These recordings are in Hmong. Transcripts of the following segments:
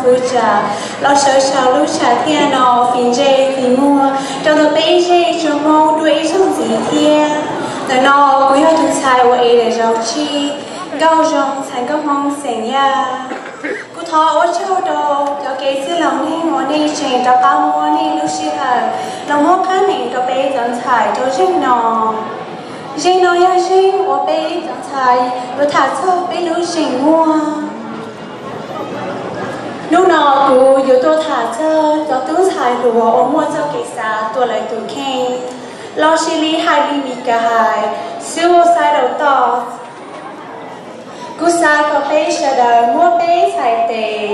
lub tsam, los sawv saum lub tsam thiaj no fij ntsej fij muag rau ntawm peb ib zej tsoom Hmoob dua ib zaug ntxiv thiab. Ntawm no kuv yog tus ntxhais uas es daim zoo tsij, nkauj zoo ntxhais nkauj Hmoob xeem Yaj. Kuv thov ua tsaug rau cov kev txwj laus neeg uas nej tseem rov qab muab nej lub sij hawm los muab qhab neem rau peb cov ntxhais rau zeeg no. Zeeg no yog zeeg uas peb cov ntxhais yuav tham txog peb lub zeem muag. Hnub no kuv yuav tuaj tham txog cov tub ntxhais hluas uas muaj txoj kev xav tua lawv tus kheej, los sis li hais li Mis Kas hais suicidal thoughts. Kuv xav kom peb sawv daws muab peb txhais tes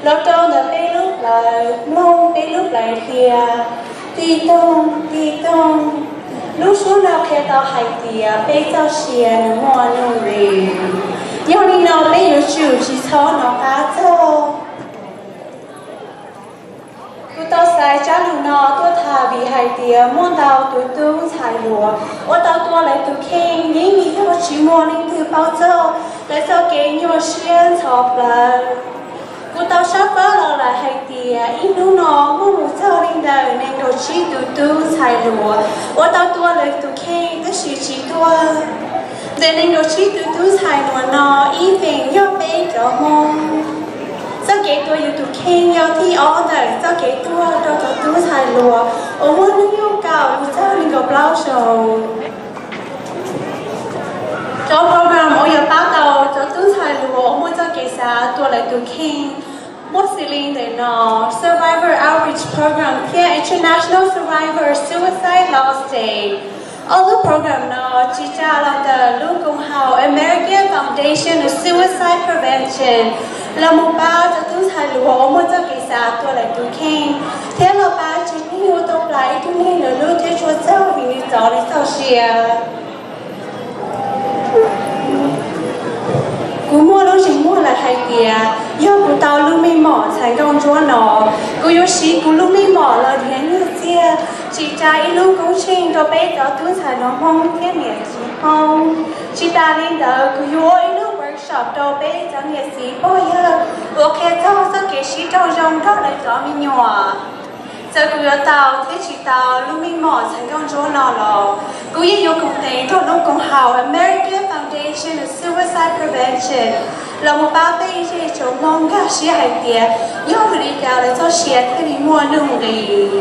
los rau ntawm peb lub plawv, mloog peb lub plawv dhia. Tij Toog, Tij Toog, lub suab no qhia tau hais tias peb txoj sia nws muaj nuj nqis. Yog li no peb yuav tsum tsis txhob hnov qab txog. Kuv tau xaiv tsab lus no tuaj tham vim hais tias muaj ntau tus tub ntxhais hluas uas tau tua lawv tus kheej, yeej vim yog tsis muaj leej twg paub txog lawv txoj kev nyuaj siab ntxhov plawv. Kuv tau sab pab los lawm hais tias ib hnub no muaj mus txog li ntawm nees nkaum tsib tus tub ntxhais hluas uas tau tua lawv tus kheej tab sis tsis tuag. Ntawm nees nkaum tsib tus tub ntxhais hluas no ib feem yog peb cov Hmoob. Txoj kev tua yus tus kheej yog thib ob ntawm txoj kev tuag rau cov tub ntxhais hluas uas muaj hnub nyoog kaum mus txog nees nkaum plaub xyoos. Cov program uas yuav pab tau cov tub ntxhais hluas uas muaj txoj kev xav tua lawv tus kheej muaj xws li ntawm no: Survivor Outreach Program thiab International Survivor Suicide Loss Day. Ob lub program no tsim tsa los ntawm lub koom haum American Foundation of Suicide Prevention los mus pab cov tub ntxhais hluas uas muaj txoj kev xav tua lawv tus kheej, thiab los pab tsis neeg uas tau plam ib tug neeg lawv lub thiab tshua txog vim nws txov nws txoj sia. Kuv muaj lub zeem muag lawm hais tias yog kuv tau lub meej mom ntxhais nkauj ntsuab no, kuv yuav siv kuv lub meej mom los nrhiav nyiaj txiag tsim tsa ib lub koob tsheej rau peb cov tub ntxhais hluas Hmoob thiab niam txiv Hmoob. Tsis tas li ntawd, kuv yuav ua ib lub workshop rau peb cov niam txiv pog yawg uas qhia txog txoj kev sib raug zoo nrog lawv cov me nyuam. Txawm kuv yuav tau thiab tsis tau lub meej mom ntxhais nkauj ntsuab no los, kuv yeej yuav koom tes nrog lub koom haum American Foundation of Suicide Prevention los mus pab peb zej tsoom Hmoob nkag siab hais tias yog vim li cas lawv txoj sia thiaj li muaj nuj nqis.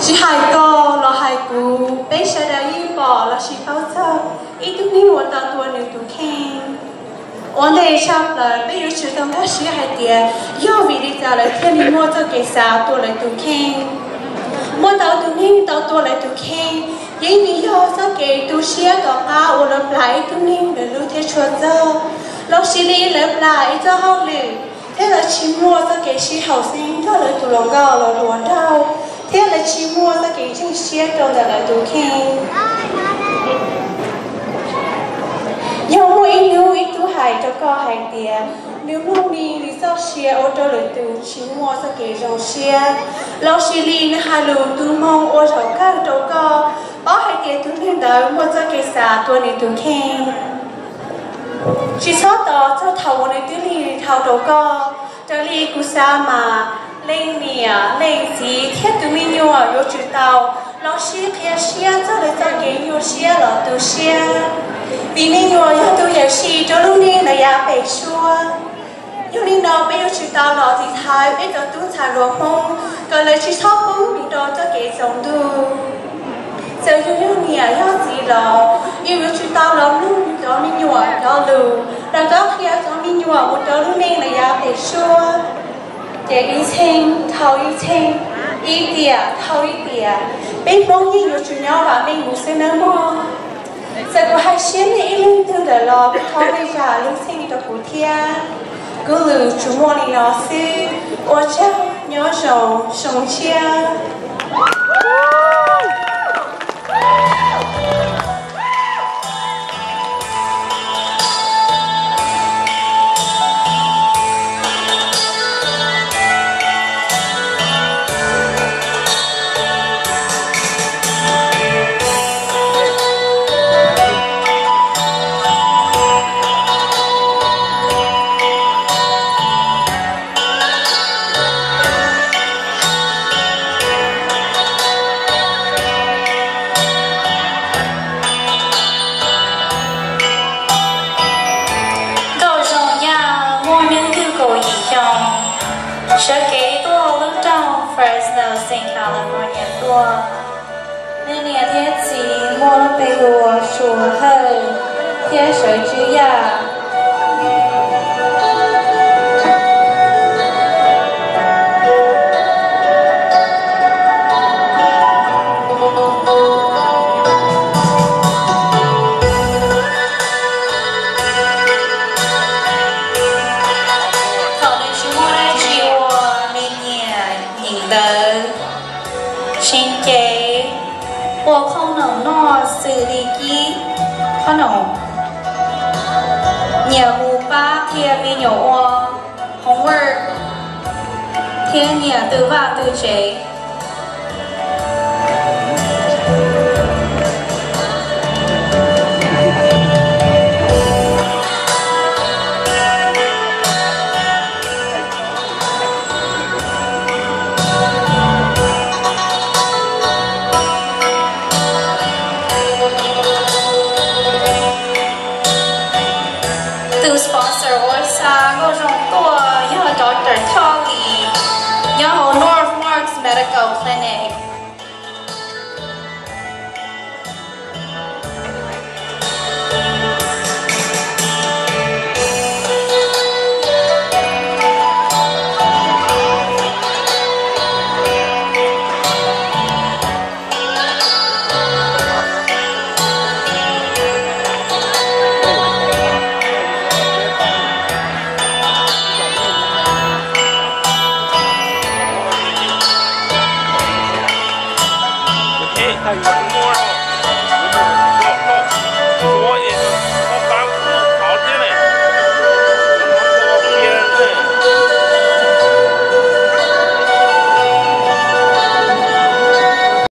Tsis hais koj los hais kuv, peb sawv daws yeej pom los sis paub txog ib tug neeg uas tau tua nws tus kheej. Ua ntej tshaj plaws peb yuav tsum tau nkag siab hais tias yog vim li cas lawv thiaj li muaj txoj kev xav tua lawv tus kheej. Muaj ntau tus neeg tau tua lawv tus kheej yeej vim yog txoj kev tu siab tom qab uas lawv plam ib tug neeg lawv lub thiab tshua txog, los sis li lawv plam ib txoj hauj lwm, thiab lawv tsis muaj txoj kev sib haum xeeb nrog lawv tus hluas nkauj los hluas nraug, thiab lawv tsis muaj txoj kev ntseeg siab rau ntawm lawv tus kheej. Yog muaj ib hnub ib tug hais rau koj hais tias nws mloog li nws txoj sia ua rau lwm tus tsis muaj txoj kev zoo siab, los sis li nws hais lus tu moo ua zaum kawg rau koj, paub hais tias tus neeg ntawd muaj txoj kev xav tua nws tus kheej. Tsis txhob tos txog thaum uas nws twb lig dhau rau koj. Raws li kuv xav mas, leej niam leej txiv thiab tus me nyuam yuav tsum tau los sib qhia siab txog lawv txoj kev nyuaj siab los tu siab, vim me nyuam yog tus yawm sij rau lub neej lawm yav pem suab. Yog li no peb yuav tsum tau los tiv thaiv peb cov tub ntxhais hluas Hmoob kom lawv tsis txhob poob mus rau txoj kev tsaus ntuj. Txawm yus yog niam yog txiv los yus yuav tsum tau los mloog cov me nyuam cov lus, los rov qhia cov me nyuam mus rau lub neej lawm yav pem suab. Ces ib txheej dhau ib txheej, ib tiam dhau ib tiam, peb Hmoob yeej yuav tsum nyob vam meej mus xwb nawb mog. Txawm kuv hais siab nej ib leeg twg lawm los thov nej zam lub txim rau kuv thiab. Kuv lus tsuas muaj li no xwb, ua tsaug, nyob zoo, zoo siab. Sawv kev tuaj lub nroog Fresno, Saint California tuaj. Nws niam thiab txiv muaj lub npe hu ua Suav Hawj thiab Sawv Tswv Yaj. Thaum nws tsis muaj dab tsi ua, nws nyiam nyeem ntawv, sib ces, ua khoom noom noj xws li kib khoom noom, nyiam mus pab qhia me nyuam ua homework, thiab nyiam tw vaj tw tsev. Tus sponsor ua xa nkauj zoo tuaj yog Doctor Thoj Lis, nyob hauv North Marks Medical Clinic.